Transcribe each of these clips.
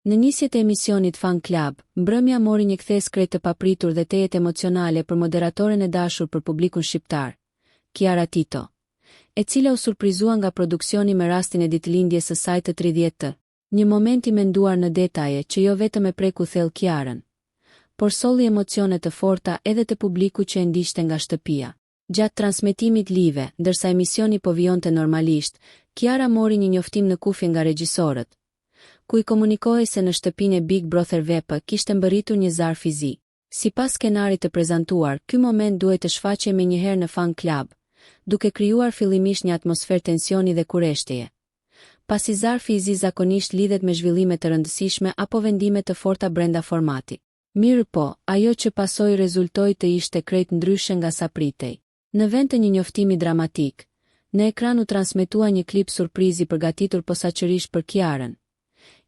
Në nisje të emisionit Fan Club, mbrëmja mori një kthesë krejt të papritur dhe tejet emocionale për moderatoren e dashur për publikun shqiptar, Kiara Tito, e cila u surprizua nga produksioni me rastin e ditëlindjes së saj të 30 të. Një moment i menduar në detaje që jo vetëm e preku thellë Kiarën, por solli emocione të forta edhe te publiku që e ndiqte nga shtëpia. Gjatë transmetimit live, ndërsa emisioni po vijonte normalisht, Kiara mori një njoftim në kufje nga regjisorët, ku i komunikohej se në shtëpinë e Big Brother VIP kishte mbërritur një zarf i zi. Sipas skenarit të prezantuar, ky moment duhej të shfaqej menjëherë në Fan Club, duke krijuar fillimisht një atmosferë tensioni dhe kureshtjeje. Pasi zarfi i zi zakonisht lidhet me zhvillime të rëndësishme apo vendime të forta brenda formatit. Mirëpo, ajo që pasoi rezultoi të ishte krejt ndryshe nga sa pritej. Në vend të një njoftimi dramatik, në ekran u transmetua një klip surprizë i përgatitur posaçërisht për Kiarën,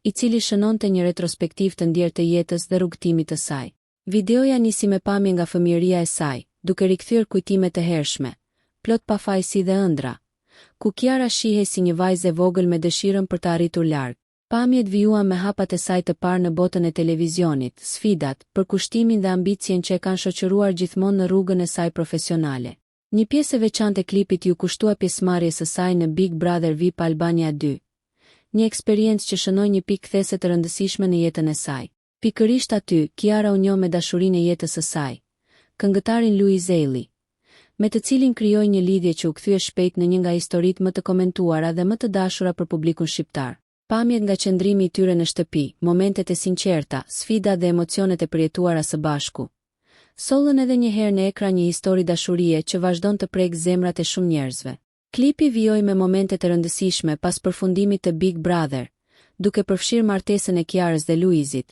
i cili shënonte një retrospektivë të ndjerë të jetës dhe rrugëtimit të saj. Videoja nisi me pamje nga fëmijëria e saj, duke rikthyer kujtime të hershme, plot pafajësi dhe ëndrra, ku Kiara shihej si një vajzë e vogël me dëshirën për të arritur larg. Pamjet vijuan me hapat e saj të parë në botën e televizionit, sfidat, përkushtimin dhe ambicien që e kanë shoqëruar gjithmonë në rrugën e saj profesionale. Një pjesë e veçantë e klipit iu kushtua pjesëmarrjes së saj në Big Brother VIP Albania 2, një eksperiencë që shënoi një pikë kthese të rëndësishme në jetën e saj. Pikërisht aty, Kiara u njoh me dashurinë e jetës së saj, këngëtarin Luiz Ejlli, me të cilin krijoi një lidhje që u kthye shpejt në një nga historitë më të komentuara dhe më të dashura për publikun shqiptar. Pamjet nga qëndrimi i tyre në shtëpi, momentet e sinqerta, sfidat dhe emocionet e përjetuara së bashku, sollën edhe një herë në ekran një histori dashurie që vazhdon të prekë zemrat e shumë njerëzve. Klipi vijoi me momente të rëndësishme pas përfundimit të Big Brother, duke përfshirë martesën e Kiarës dhe Luizit,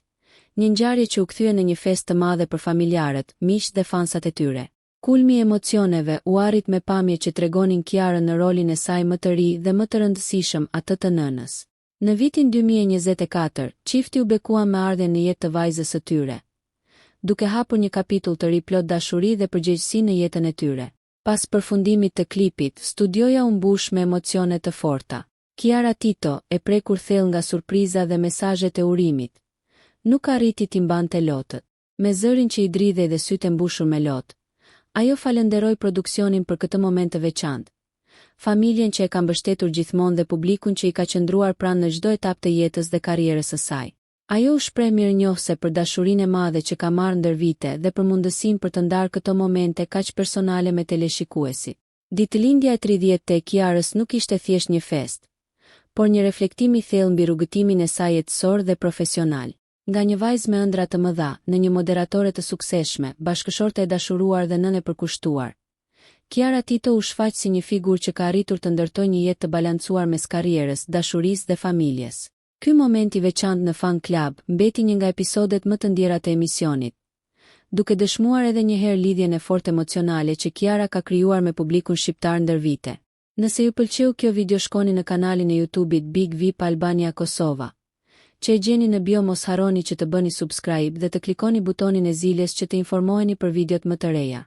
një ngjarje që u kthye në një festë të madhe për familjarët, miqtë dhe fansat e tyre. Kulmi i emocioneve u arrit me pamje që tregonin Kiarën në rolin e saj më të ri dhe më të rëndësishëm, atë të nënës. Në vitin 2024, çifti u bekua me ardhjen në jetë të vajzës së tyre, duke hapur një kapitull të ri plot dashuri dhe përgjegjësi në jetën e tyre. Pas përfundimit të klipit, studioja u mbush me emocione të forta. Kiara Tito, e prekur thellë nga surpriza dhe mesazhet e urimit, nuk arriti t'i mbante lotët. Me zërin që i dridhej dhe sytë e mbushur me lot, ajo falënderoi produksionin për këtë moment të veçantë, familjen që e ka mbështetur gjithmonë dhe publikun që i ka qëndruar pranë në çdo etapë të jetës dhe karrierës së saj. Ajo u shpreh mirënjohëse për dashurinë e madhe që ka marrë ndër vite dhe për mundësinë për të ndarë këto momente kaq personale me teleshikuesit. Ditëlindja e 30 e Kiarës nuk ishte thjesht një festë, por një reflektim i thellë mbi rrugëtimin e saj jetësor dhe profesional. Nga një vajzë me ëndrra të mëdha, në një moderatore të suksesshme, bashkëshorte e dashuruar dhe nënë e përkushtuar. Kiara Tito u shfaq si një figurë që ka arritur të ndërtojë një jetë të balancuar mes karrierës, dashurisë dhe familjes. Ky moment i veçantë në Fan Club mbeti një nga episodet më të ndjera të emisionit, duke dëshmuar edhe një herë lidhjen e fortë emocionale që Kiara ka krijuar me publikun shqiptar ndër vite. Nëse ju pëlqeu kjo video shkoni në kanalin e YouTube-it Big VIP Albania Kosova, që e gjeni në bio mos harroni që të bëni subscribe dhe të klikoni butonin e ziles që të informoheni për videot më të reja.